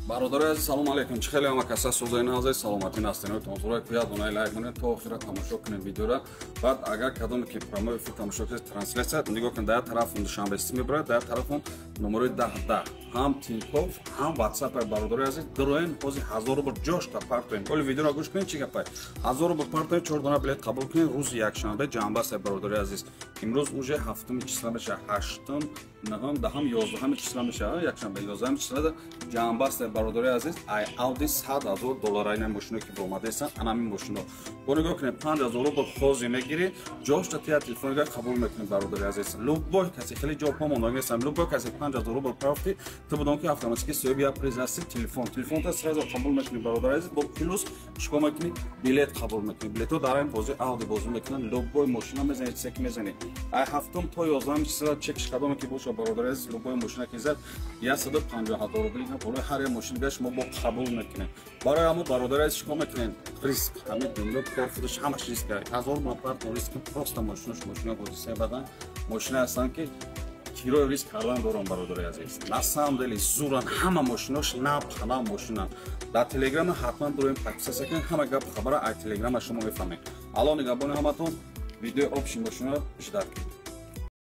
Бародарои азиз, салом алейкум. Чӣ хеле ҳама каса созаи назаи саломатӣ настен. Тонзура куяд онай лайк монед, то охира тамошо кунед видеора. Баъд агар кадоме ки прямой эфир тамошо кунед, трансляция нигоҳ кунед, дар тараф Душанбе Сити мебарад, дар тарафон номерои 10 10, ҳам Тинькофф, ҳам WhatsApp. Бародарои азиз, дуроен ҳози 1000 рубл ҷошта партоем. Оли видеоро гӯш кунед, чӣ гапай. 1000 рубл партоем, чор дона билет қабул кунед, рӯзи якшанбе ҷамъбаст. Бародарои азиз, имрӯз уже ҳафтуми числа мешавад, ҳаштум, наҳум, даҳум, 11-уми числа мешавад, якшанбе 11-уми числа ҷамъбаст. Бародарои азиз, ай Ауди 100 000 доллар, айна мошино ки баромадаестанд, анамин мошино бо нигоҳ кунед, 5000 рубл ҳозир мегирӣ, ҷошта тия телефонига қабул мекунед. Бародари азиз, любой касе, хеле ҷо помонда нестам, любой касе 5000 рубл парафти, ту будон ки автоматически соҳиби як приз ҳасти. Телефон, телефонта сразу қабул мекунӣ. Бародари азиз, бо плюс чикор мекунӣ? Билет қабул мекунӣ. Билетҳо дар ин бозӣ Ауди бозӣ мекунанд, любой мошина мезанӣ, чизе ки мезанӣ. Ай ҳафтум то 11-уми числа чекш кадоме ки боша, бародари азиз, любой мошина ки зад, 150 000 рубл болои ҳар як мошин гашт, мо бо қабул мекунем. Барои ҳамо, бародари азиз, чикор мекунем? Риск, ҳамин дунё кор худаш ҳамаш риск. 1000 нафар риск, просто мошинош мошина бозисе бадан мошина ҳастанд ки кирои риск кардан дорам. Бародари азиз, на самом деле зуран, ҳама мошинош нав нав мошинанд. Дар Телеграма ҳатман дуроем, подписаться кунед, ҳама гап хабара ай Телеграма шумо мефаҳмед. Алло нигаҳбони ҳаматон, видеои общий мошинаро ждать кунед.